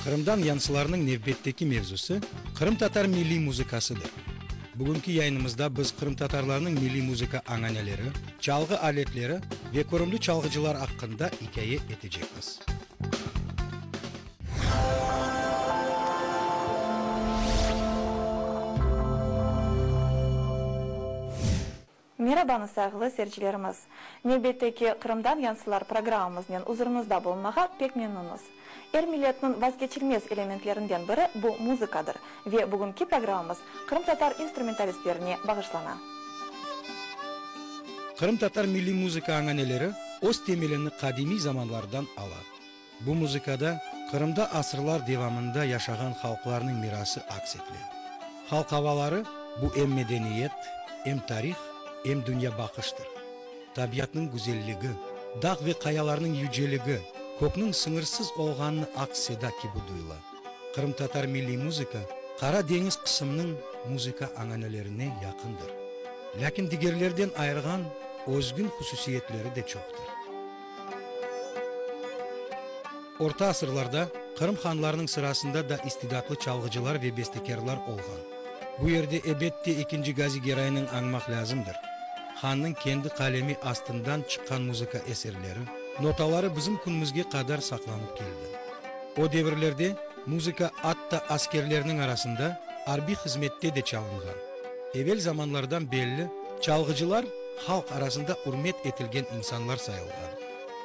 Qırımdan yansılarnıñ nevbetteki mevzusı, qırımtatar milliy muzıkasıdır. Bugünki yayınımızda biz qırımtatarlarnıñ milliy muzıka añaneleri, çalğı aletleri ve körümli çalğıcılar aqqında ikâye etecekmiz. Merabanı sayğılı seyircilerimiz! Nevbetteki Qırımdan yansılar programmamıznen uzurıñızda bulunmağa pek memnunmız. Er milletniñ vazgeçilmez elementlerinden biri bu muzıkadır ve bugünki programmamız qırımtatar instrumentalistlerine bağışlana. Qırımtatar milliy muzıka añaneleri öz temelini qadimiy zamanlardan ala. Bu muzıkada Qırımda asırlar devamında yaşağan halqlarnıñ mirası aks etile. Halq avaları, bu em medeniyet, em tarih, em dünyabaqıştır. Tabiatnıñ güzelligi, dağ ve qayalarnıñ yüceligi, kökniñ sıñırsız olğanını aks-seda kibi duyula. Qırımtatar milliy muzıka Qara deñiz qısımnıñ muzıka añanelerine yaqındır. Lâkin digerlerden ayırğan özgün hususiyetleri de çoqtır. Orta asırlarda Qırım hanlarınıñ sırasında da istidatlı çalğıcılar ve bestekârlar olğan. Bu yerde ebette ekinci Gazi Geraynıñ añmaq lâzımdır. Hannıñ kendi qalemi astından çıqqan muzıka eserleri, notaları bizim künümizge qadar saqlanıp keldi. O devirlerde muzıka atta askerlerniñ arasında arbiy hızmette de çalınğan. Evel zamanlardan belli çalğıcılar halq arasında ürmet etilgen insanlar sayılğan.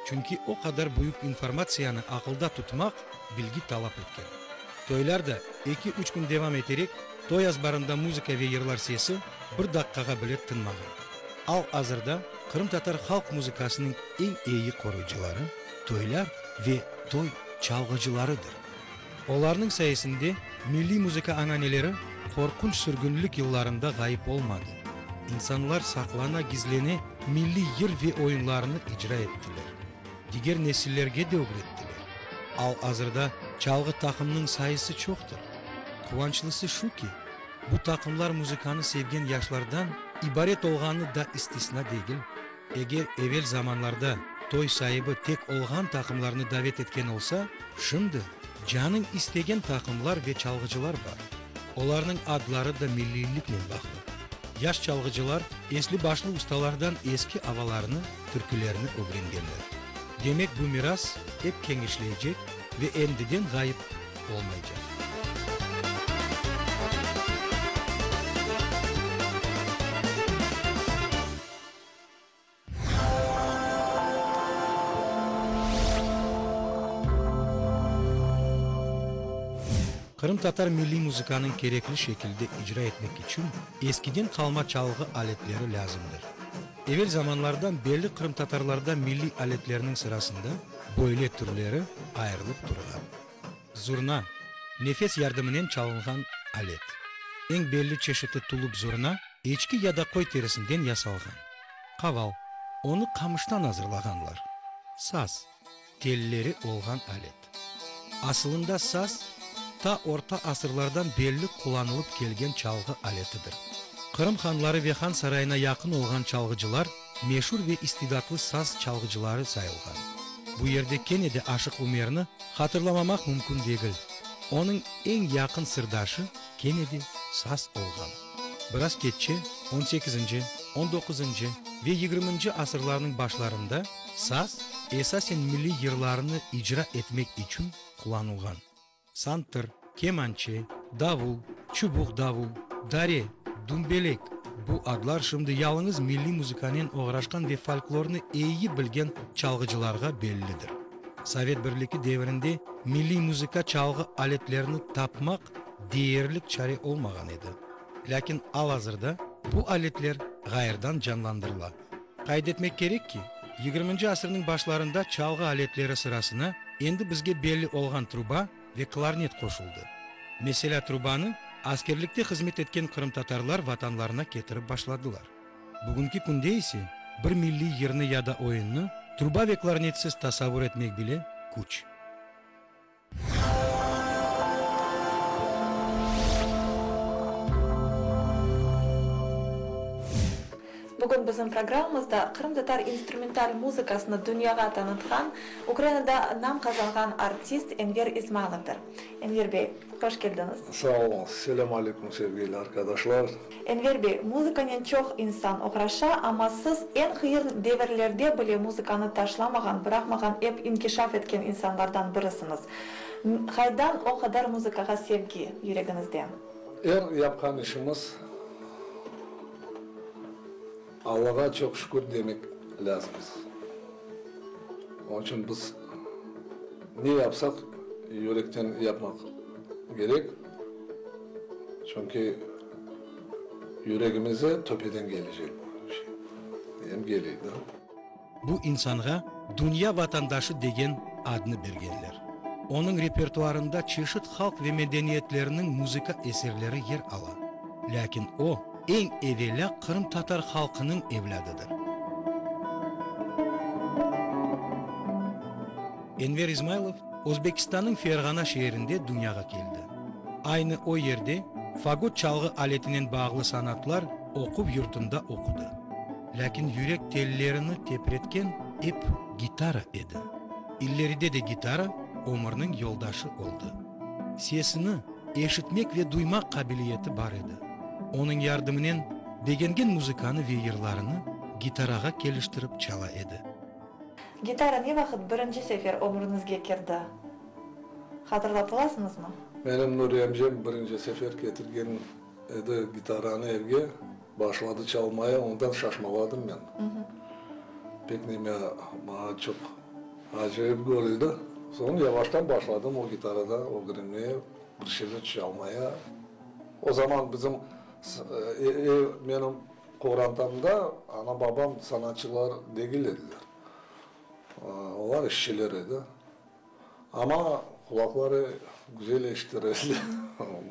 Çünki o qadar büyük informatsiyanı aqılda tutmaq bilgi talap etken. Toylar da eki-üç kün devam eterek, toy azbarında muzıka ve yırlar sesi bir daqqağa bile tınmağan. Al-azırda qırımtatar halq muzıkasınıñ eñ eyi qoruyıcıları toylar ve toy çalğıcılarıdır. Olarnıñ sayesinde milliy muzıka añaneleri qorqunç sürgünlik yıllarında ğayıp olmadı. İnsanlar saqlana-gizlene milliy yır ve oyunlarını icra ettiler. Diger nesillerge de ögrettiler. Al-azırda çalğı taqımnıñ sayısı çoqtır. Quvançlısı şu ki, bu taqımlar muzıkanı sevgen yaşlardan ibaret olğanı da istisna degil. Eger evel zamanlarda toy saibi tek olğan taqımlarnı davet etken olsa, şimdi canıñ istegen taqımlar ve çalğıcılar bar. Olarnıñ adları da milliyliknen bağlı. Yaş çalğıcılar esli-başlı ustalardan eski avalarnı, türkülerni ögrengenler. Demek bu miras ep keñişleycek ve endiden ğayıp olmaycaq. Qırımtatar milliy muzıkanıñ kerekli şekilde icra etmek içün eskiden qalma çalğı aletleri lâzimdir. Evel zamanlardan belli qırımtatarlarda milliy aletlerniñ sırasında böyle türleri ayırılıp turğan. Zurna, nefes yardımınen çalınğan alet. Eñ belli çeşiti tulup zurna, eçki ya da qoy terisinden yasalğan. Qaval, onı qamıştan azırlağanlar. Saz, telleri olğan alet. Asılında saz, ta orta asırlardan belli qullanılıp kelgen çalğı aletidir. Qırım hanları ve han sarayına yaqın olğan çalğıcılar meşur ve istidatlı saz çalğıcıları sayılğan. Bu yerde kene de Aşıq Umerni hatırlamamaq mümkün degil. Onıñ eñ yaqın sırdaşı kene de saz olğan. Biraz keççe, on sekizinci, on doquzıncı ve yigirminci asırlarnıñ başlarında saz esasen milliy yırlarnı icra etmek içün qullanılğan. Santır, kemançe, davul, çubuq davul, dare, dumbelek, bu adlar şimdi yalıñız milliy muzıkanen oğraşqan ve folklornı eyi bilgen çalğıcılarğa bellidir. Sovet Birligi devirinde milliy muzıka çalğı aletlerini tapmaq deyerlik çare olmağan edi. Lâkin al-azırda bu aletler ğayırdan canlandırıla. Qayd etmek kerek ki, yigirminci asırnıñ başlarında çalğı aletleri sırasına endi bizge belli olğan truba ve klarnet qoşuldı. Meselâ, trubanı askerlikte hızmet etken qırımtatarlar vatanlarına ketirip başladılar. Bugünki künde ise bir milliy yırnı ya da oyunnı truba ve klarnetsiz tasavvur etmek bile küç. Bugün bizim programmamızda qırımtatar instrumental muzıkasını dünyağa tanıtqan, Ukrainada nam qazanğan artist Enver İzmaylovdır. Enver bey, hoş keldiñiz. Sağ oluñız. Selâm aleyküm, sevgili arqadaşlar. Enver bey, muzıkanen çoq insan oğraşa, amma siz eñ qıyın devirlerde bile muzıkanı taşlamağan, bıraqmağan, ep inkişaf etken insanlardan birisiñiz. Qaydan o qadar muzıkağa sevgi yüregiñizde? Er yapqan işimiz Allağa çoq şükür demek lâzımız. Onıñ içün biz ne yapsaq, yürekten yapmaq kerek, çünki yüregimize töpeden kelecek bu şey. Em keley da. Bu insanğa dünya vatandaşı degen adnı bergenler. Onıñ repertuarında çeşit halq ve medeniyetlerniñ muzıka eserleri yer ala. Lâkin o, eñ evelâ qırımtatar halqınıñ evlâdıdır. Enver İzmaylov Özbekistannıñ Ferğana şeerinde dünyağa keldi. Aynı o yerde fagot çalğı aletinen bağlı sanatlar oquv yurtunda oqudı. Lâkin yürek tellerini tepretken ep gitara edi. İlleride de gitara ömürniñ yoldaşı oldı. Sesini eşitmek ve duymaq qabiliyeti bar edi. Onıñ yardımınen begengen muzıkanı ve yırlarını gitarağa keliştirip çala edi. Gitara ne vaqıt birinci sefer ömrüñizge kirdi? Hatırlap olasıñızmı? Menim Nuri emcem birinci sefer ketirgen edi gitaranı evge, başladı çalmaya, ondan şaşmaladım men. Pek neme, maña çoq acayip körüldi. Soñ yavaştan başladım o gitarada ögrenmeye, bir şeyler çalmaya. O zaman bizim ev, menim qorantamda anam-babam sanatçılar degil ediler. Olar işçiler edi. Amma qulaqları güzel eşitir ediler,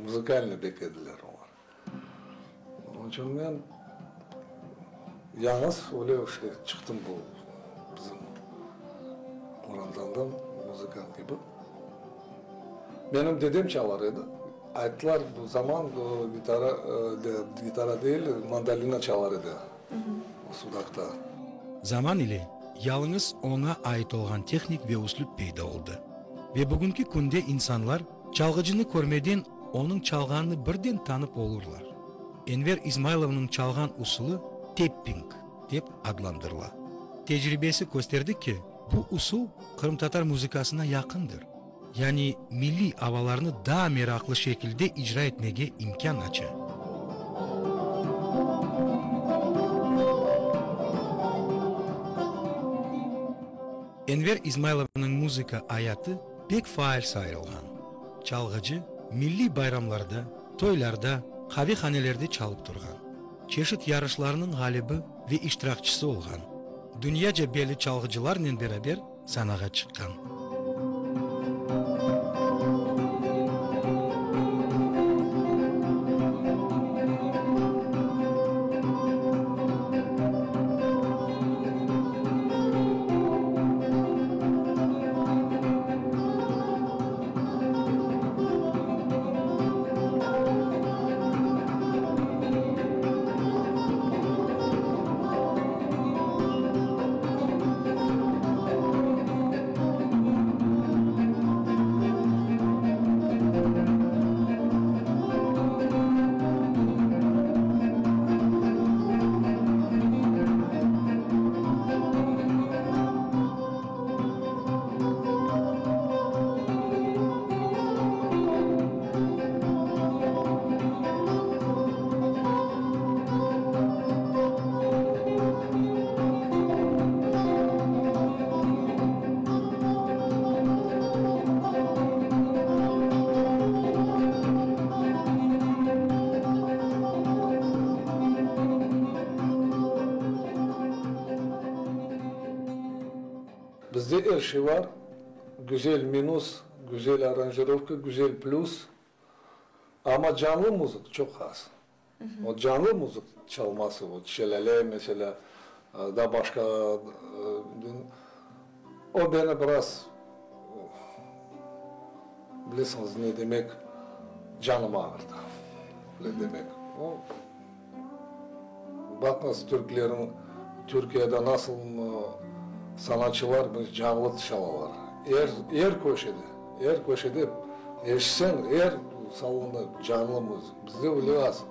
muzıkalnıy bek ediler olar. Onıñ içün men yañğız öyle işte çıqtım bu bizim qorantandan muzıkant kibi. Menim dedem çalar edi. Ayttılar, bu zaman gitara, gitara değil, mandolina çalar edi Sudaqta. Zaman ile yalıñız oña ait olğan tehnik ve üslüp peyda oldı. Ve bugünki künde insanlar çalğıcını körmeden onıñ çalğanını birden tanıp olurlar. Enver İzmaylovnıñ çalğan usulı tepping dep adlandırıla. Tecribesi kösterdi ki, bu usul qırımtatar muzıkasına yaqındır, yani milliy avalarnı daa meraqlı şekilde icra etmege imkân aça. Enver İzmaylovnıñ muzıka ayatı pek faal sayılğan. Çalğıcı milliy bayramlarda, toylarda, qavehanelerde çalıp turğan. Çeşit yarışlarnıñ ğalibi ve iştirakçisi olğan. Dünyaca belli çalğıcılarnen beraber sanağa çıqqan. Bizde er şey bar, güzel minus, güzel aranjirovka, güzel plüs. Amma canlı muzık çoq az. O canlı muzık çalması, o Şelâle meselâ, da başqa, o beni biraz, bilesiñiz ne demek, canım ağırta, öyle demek. O, baqıñız, türklerniñ, Türkiyede nasıl sanatçılar canlı çalalar. Er, er köşede, er köşede eşitseñ, er salonda canlı muzık. Bizde öyle az.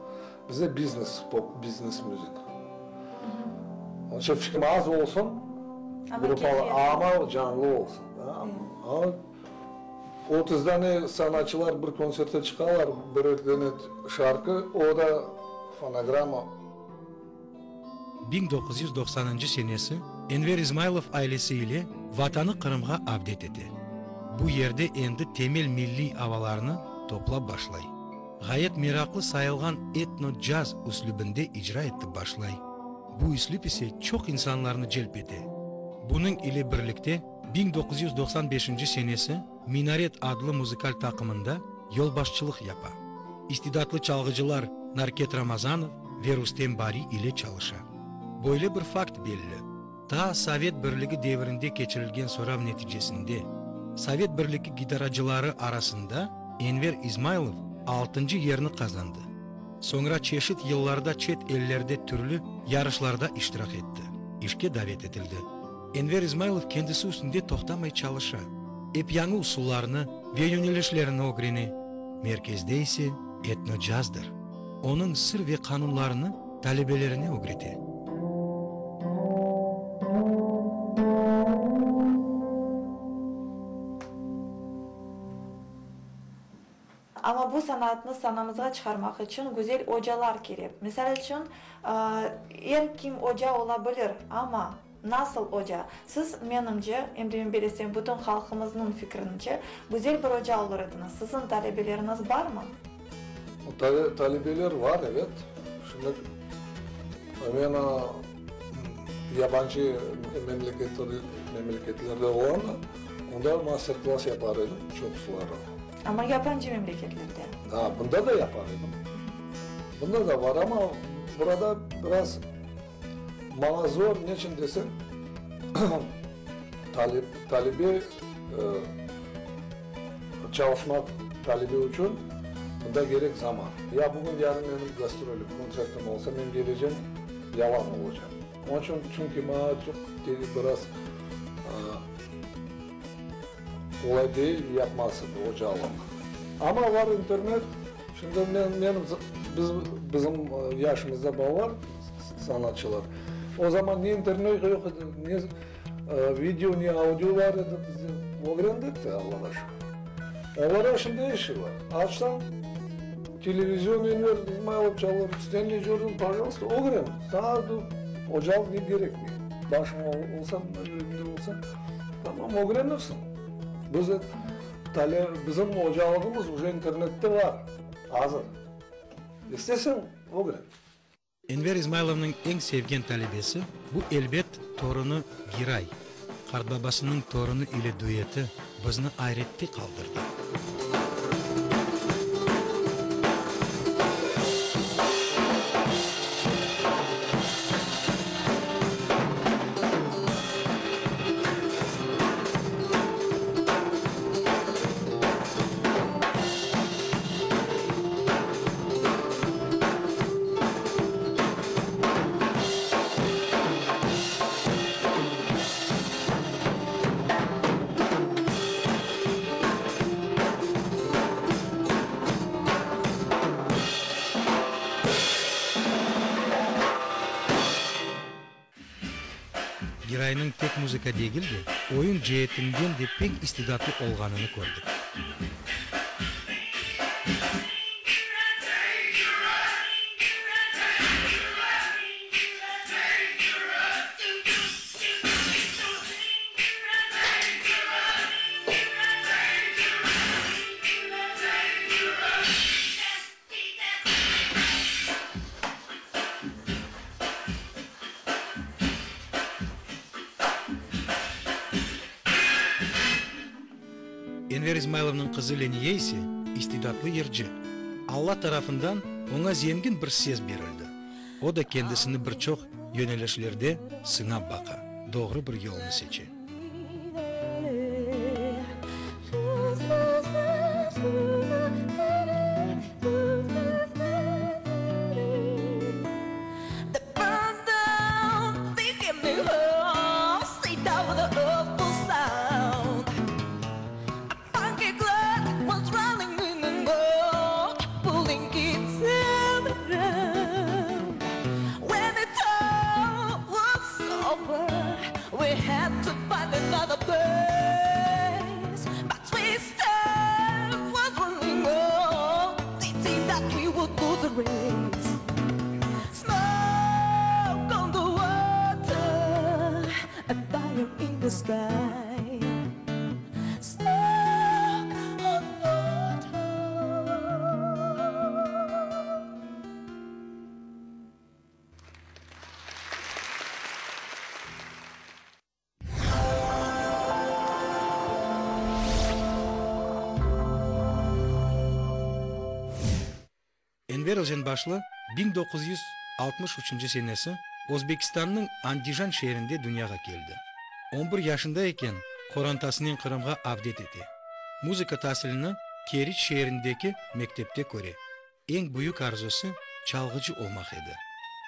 Bizde biznes, pop, biznes müzik. Onıñ içün fikrim az olsun, gruppalar, amma canlı olsun. 30 dane sanatçılar bir kontsertte çıqalar, birer dane şarkı, o da fonogramma. 1990-ncı senesi Enver İzmaylov ailesi ile Vatanı Qırımğa avdet ete. Bu yerde endi temel milliy avalarnı toplap başlay. Ğayet meraqlı sayılğan etno-caz üslübinde icra etip başlay. Bu üslüp ise çoq insanlarnı celp ete. Bunıñ ile birlikte 1995-nci senesi Minaret adlı muzıkal taqımında yolbaşçılıq yapa. İstidatlı çalğıcılar Narket Ramazanov ve Rustem Bari ile çalışa. Böyle bir fakt belli, taa Sovet Birligi devirinde keçirilgen sorav neticesinde Sovet Birligi gitaracıları arasında Enver İzmaylov altıncı yerni qazandı. Soñra çeşit yıllarda çet ellerde türlü yarışlarda iştirak etti, işke davet etildi. Enver İzmaylov kendisi üstünde toqtamay çalışa, ep yañı usullarnı ve yönelişlerni ögrene, merkezde ise etnocazdır. Onıñ sır ve qanunlarını talebelerine ögrete. Amma bu sanatnı sanamızğa çıqarmaq içün güzel ocalar kerek. Misal içün, er kim oca ola bilir, amma nasıl oca? Siz, menimce, em de men belesem, bütün halqımıznıñ fikrince, güzel bir oca olur ediñiz. Siziñ talebeleriñiz barmı? Talebeler bar, ebet. Şimdi men yabancı memleketlerde olam, onda master-klass yapar edim çoqsuları. Amma yabancı memleketlerde. Da, bunda da yapar edim. Bunda da bar, amma burada biraz maña zor, neçün deseñ, talebe çalışmaq talebe içün bunda kerek zaman. Ya bugün, yarın menim gastrolim, kontsertim olsa, men kelecem, yalan olacaq. Onıñ içün, çünki maña çoq biraz Qolay değil yapması bu ocalıq. Amma var internet, şimdi men, menim, biz, bizim yaşımızda balalar, sanatçılar, o zaman ne internet yoq edi, ne video, ne audio bar edi bizde, ögrendik de, Allağa şükür. Olara şimdi er şey bar. Açsañ, televizion Enver İzmaylov çalır, Stenli Jordan, pajalsta, ögren. Saña ocalıq ne kerekmey. Başıñ olsa, ögüñde olsa. Tamam, ögrenirsiñ. Biz tale, bizim ocalığımız uje internette bar, azır. İsteseñ, ögren. Enver İzmaylovnıñ eñ sevgen talebesi, bu, elbet, torunı Giray. Qartbabasınıñ torunı ile dueti bizni ayrette qaldırdı. Giraynıñ tek muzıka degil de, oyun ceetinden de pek istidatlı olğanını kördik. Enver İzmaylovnıñ qızı Leniye ise istidatlı yırcı. Alla tarafından oña zengin bir ses berildi. O da kendisini bir çoq yönelişlerde sıñap baqa, doğru bir yolnı seçe. Enver Özenbaşlı 1963 senesi Özbekistannıñ Andijan şeerinde dünyağa keldi. On bir yaşında eken qorantasınen Qırımğa avdet ete. Muzıka tasilini Keriç şeerindeki mektepte köre. Eñ büyük arzusı çalğıcı olmaq edi.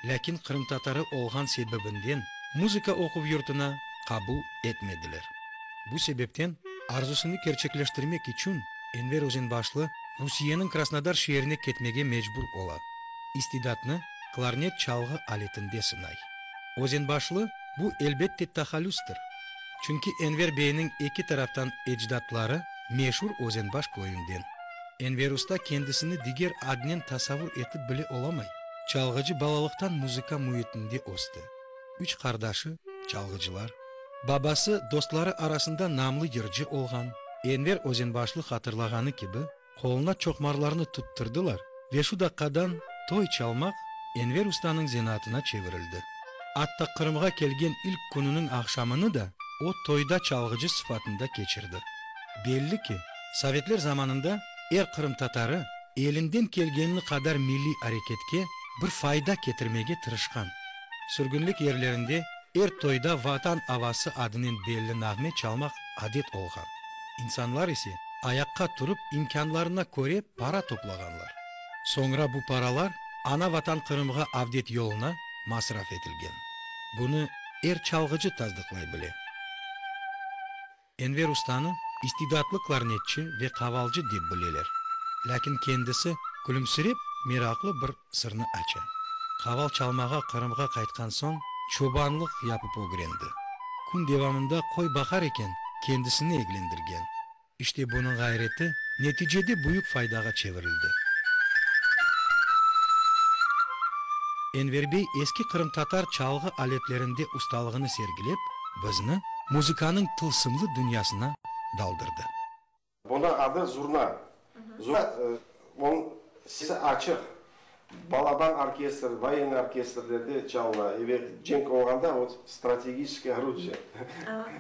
Lâkin qırımtatarı olğan sebebinden muzıka oquv yurtuna qabul etmediler. Bu sebepten arzusını kerçekleştirmek içün Enver Özenbaşlı Rusiyeniñ Krasnodar şeerine ketmege mecbur ola. İstidatnı klarnet çalğı aletinde sınay. Özenbaşlı, bu elbette tahallüstır. Çünki Enver beyniñ eki taraftan ecdatları meşur Özenbaş köyünden. Enver usta kendisini diger adnen tasavur etip bile olamay. Çalğıcı balalıqtan muzıka müitinde östi. Üç qardaşı, çalğıcılar. Babası dostları arasında namlı yırcı olğan. Enver Özenbaşlı hatırlağanı kibi, qoluna çoqmarlarnı tuttırdılar ve şu daqqadan toy çalmaq Enver ustanıñ zenaatına çevirildi. Atta Qırımğa kelgen ilk kününiñ aqşamını da o toyda çalğıcı sıfatında keçirdi. Belli ki, sovetler zamanında er qırımtatarı elinden kelgenini qadar milliy areketke bir fayda ketirmege tırışqan. Sürgünlik yerlerinde er toyda Vatan avası adınen belli nağme çalmaq adet olğan. İnsanlar ise ayaqqa turıp imkânlarına köre para toplağanlar. Soñra bu paralar ana-Vatan Qırımğa avdet yoluna masraf etilgen. Bunı er çalğıcı tasdıqlay bile. Enver ustanı istidatlı klarnetçi ve qavalcı dep bileler. Lâkin kendisi külümsirep meraqlı bir sırnı aça. Qaval çalmağa Qırımğa qaytqan soñ çobanlıq yapıp ögrendi. Kün devamında qoy baqar eken, kendisini eglendirgen. İşte bunıñ ğayreti neticede büyük faydağa çevirildi. Enver bey eski qırımtatar çalğı aletlerinde ustalığını sergilep, bizni muzıkanıñ tılsımlı dünyasına daldırdı. Bunıñ adı zurna. Zurna, onıñ sesi açıq. Balaban orkestr, voyennıy orkestrlerde çalına. Ebet, cenk olğanda o strategiçeskiy orudiye.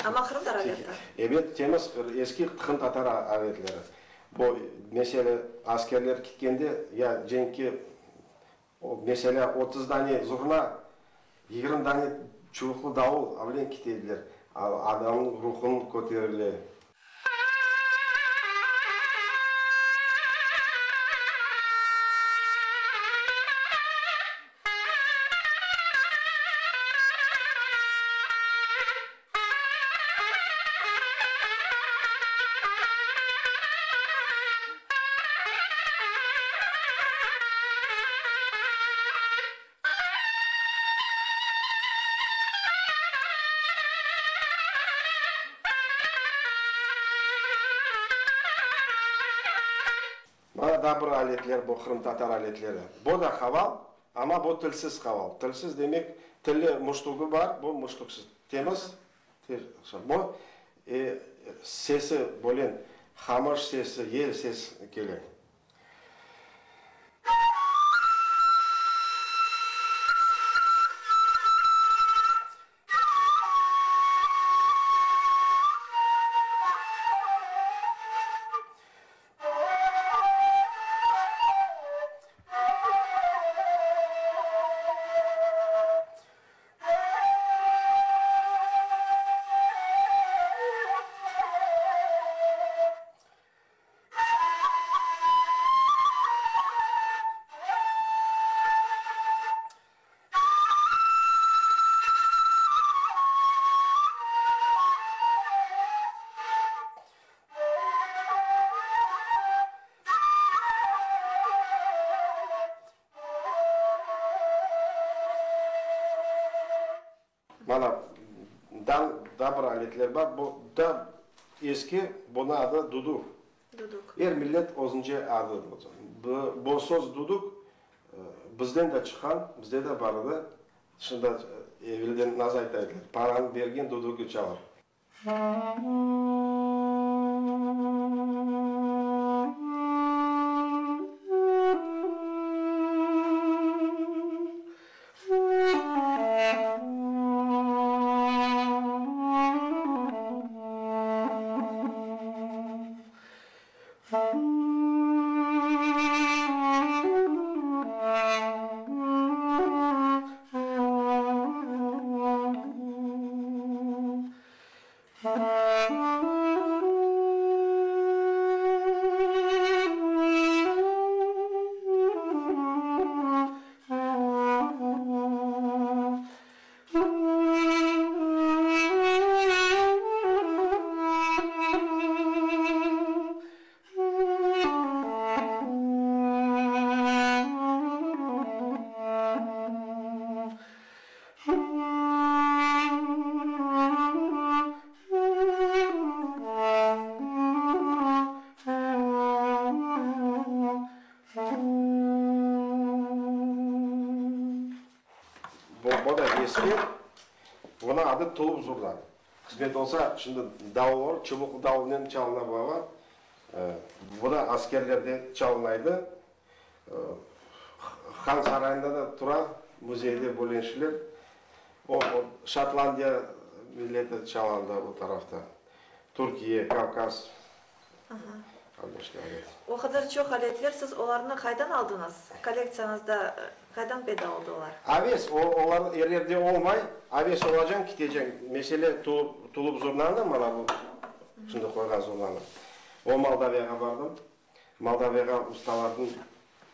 Amma qırımtatar aleti. Ebet, temiz, eski qırımtatar aletleri. Bu, meselâ, askerler ketkende ya cenkke, meselâ, 30 dane zurna, 20 dane çubuqlı davul avlen kete ediler. Adamnıñ ruhunı köterile. Mana daa bir aletler bu qırımtatar aletleri. Bu da qaval, amma bu tilsiz qaval. Tilsiz demek, tilli muştugi bar, bu muştuksız. Temiz, bu sesi bölen hamış sesi, yel ses kele. Mana, dan da bir aletler bar, bu da eski, bunıñ adı duduk. Duduk. Er millet özünce adı. Bu söz duduk bizden de çıqqan, bizde de bar edi. Şunda evelden naz ayta ediler, Paranı bergen dudugı çalar. Bu da eski, bunıñ adı tulup zurna. Qısmet olsa, şimdi davul olur, çubuqlı davulnen çalına baba. Bu da askerlerde çalınaydı. Han sarayında da tura, müzeyde bölenşiler. O, Şotlandiya milleti çalandı o tarafta. Türkiye, Kavkaz. O qadar çoq aletler, siz olarnı qaydan aldıñız? Kollektsiyañızda qaydan peyda oldı olar? Aves, olar er yerde olmay. Aves olacañ, kiteceñ. Mesele, tulup zurnanı, mana bu şimdi qoyğan zurnanı, o Moldaviyağa bardım. Moldaviyağa ustalarnı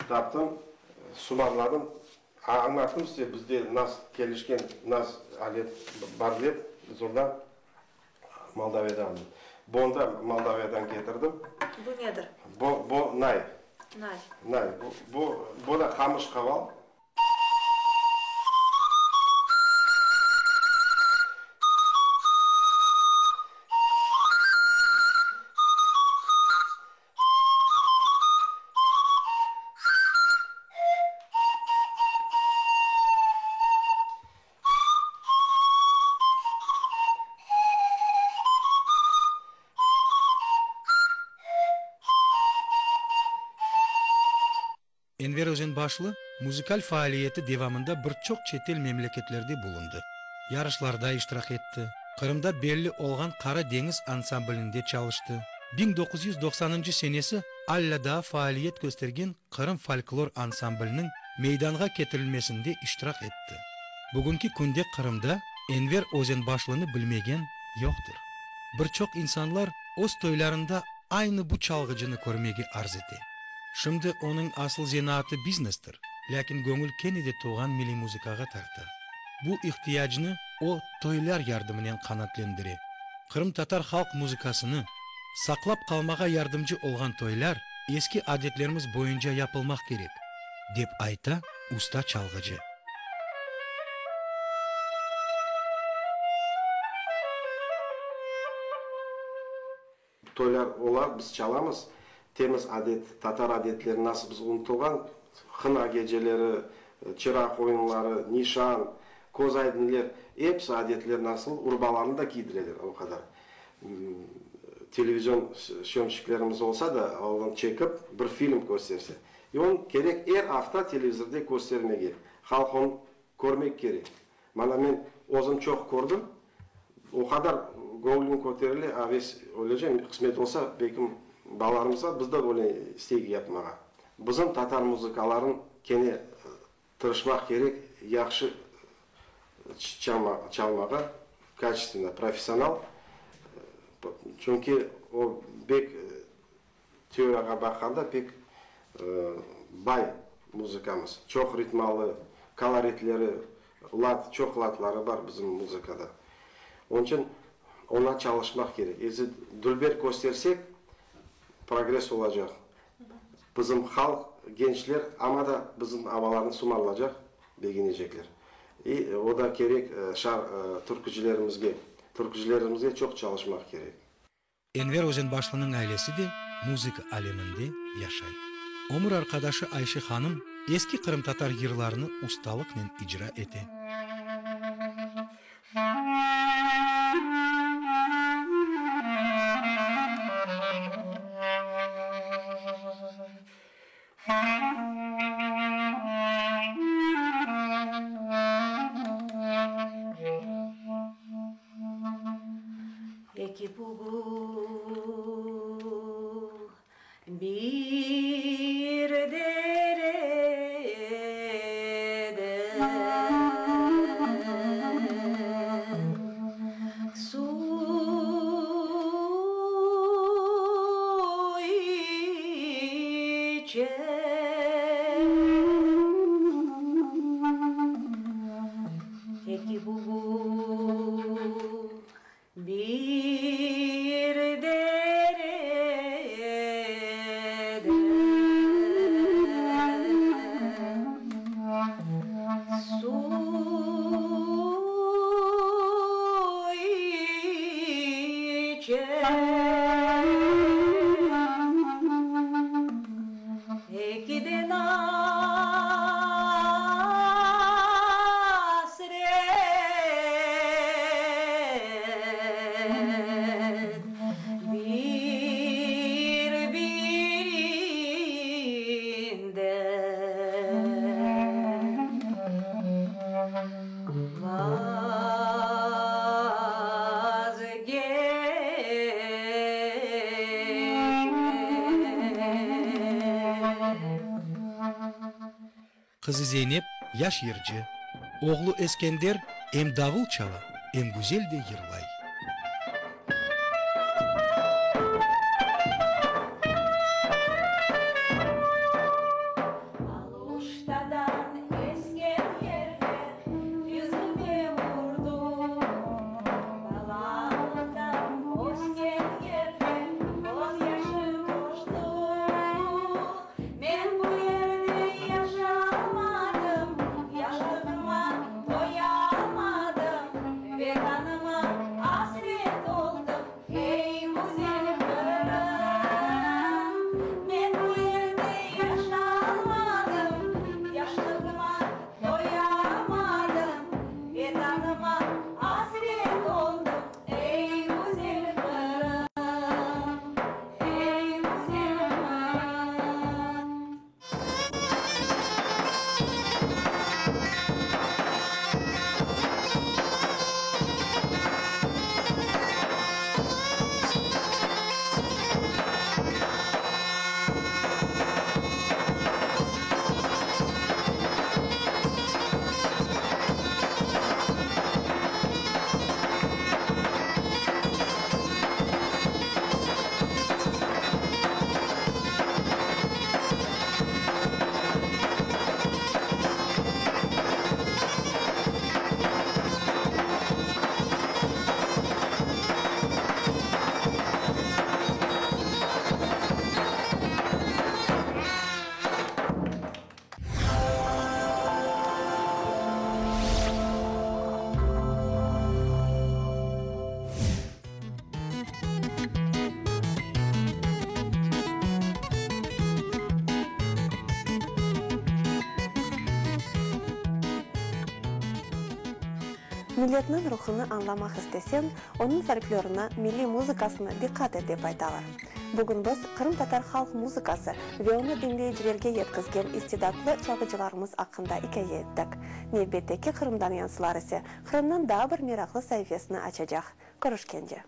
taptım, sumarladım. Añlattım size, bizde nas kelişken nas alet bar dep, zurna. Moldaviyadan. Bonı da Moldaviyadan ketirdim. Bu nedir? Bu, bu nay. Nay. Nay. Bu, bu, bu da qamış qaval. Enver Özenbaşlı muzıkal faaliyeti devamında bir çoq çetel memleketlerde bulundı, yarışlarda iştirak etti, Qırımda belli olğan Qara deñiz ansamblinde çalıştı. 1990-ncı senesi alâ daa faaliyet köstergen Qırım folklor ansambliniñ meydanğa ketirilmesinde iştirak etti. Bugünki künde Qırımda Enver Özenbaşlını bilmegen yoqtır. Bir çoq insanlar öz toylarında aynı bu çalğıcını körmege arz ete. Şimdi onıñ asıl zenaatı biznestir, lâkin göñül kene de tuvğan milliy muzıkağa tarta. Bu ihtiyacnı o toylar yardımınen qanatlendire. Qırımtatar halq muzıkasını saqlap qalmağa yardımcı olğan toylar eski adetlerimiz boyunca yapılmaq kerek, dep ayta usta çalğıcı. Toylar ola, biz çalamız. Temiz adet, tatar adetleri nasıl biz unutılğan, hına geceleri, çıraq oyunları, nişan, köz aydınler, episi adetler nasıl, urbalarnı da kiydireler o qadar. Televizion syomşiklerimiz olsa da, onı çekip bir film kösterse. E onı kerek er afta televizorde köstermege. Halq onı körmek kerek. Mana men özüm çoq kördim. O qadar göñlüñ köterile, aves ölecem, qısmet olsa, belkim balalarımızğa biz de böyle isteyik yapmağa. Bizim tatar muzıkaların kene tırışmaq kerek, yahşı çalmağa, kaçestvenno, professional. Çünki o bek Teoriyağa baqqanda pek bay muzıkamız. Çoq ritmalı, koloritleri, lad, çoq ladları bar bizim muzıkada. Onıñ içün oña çalışmaq kerek. Ezi dülber köstersek, progress olacaq. Bizim halq, gençler amma da bizim avalarnı sumarlacaq, begenecekler. İ o da kerek şar türkücilerimizge. Türkücilerimizge çoq çalışmaq kerek. Enver Özenbaşlınıñ ailesi de muzıka aleminde yaşay. Ömür arqadaşı Ayşe hanım eski qırımtatar yırlarını ustalıqnen icra ete. Eki bugul bir derede Suv içer. Eki bugul bir derede Suv içer. Ekiden asret bir-birinden Qızı Zeynep yaş yırcı, oğlu Eskender em davul çala, em güzel de yırlay. Aluştadan esken yerler yüzüme vurdu, Balalıqtan ösken yerler közyaşı coştu. Men bu yerde yaşalmadım, yaşlığıma toyalmadım, Vetanıma asret oldım, ey güzel Qırım. Men bu yerde yaşalmadım, yaşlığıma toyamadım, Vetanıma asret oldım, ey güzel Qırım, ey güzel Qırım. Milletniñ ruhunı añlamaq isteseñ, onıñ folklorına, milliy muzıkasına diqqat et, dep aytalar. Bugün biz qırımtatar halq muzıkası ve onı diñleyicilerge yetkizgen istidatlı çalğıcılarımız aqqında ikâye ettik. Nevbetteki Qırımdan yansılar ise Qırımnıñ daa bir meraqlı saifesini açacaq. Körüşkence!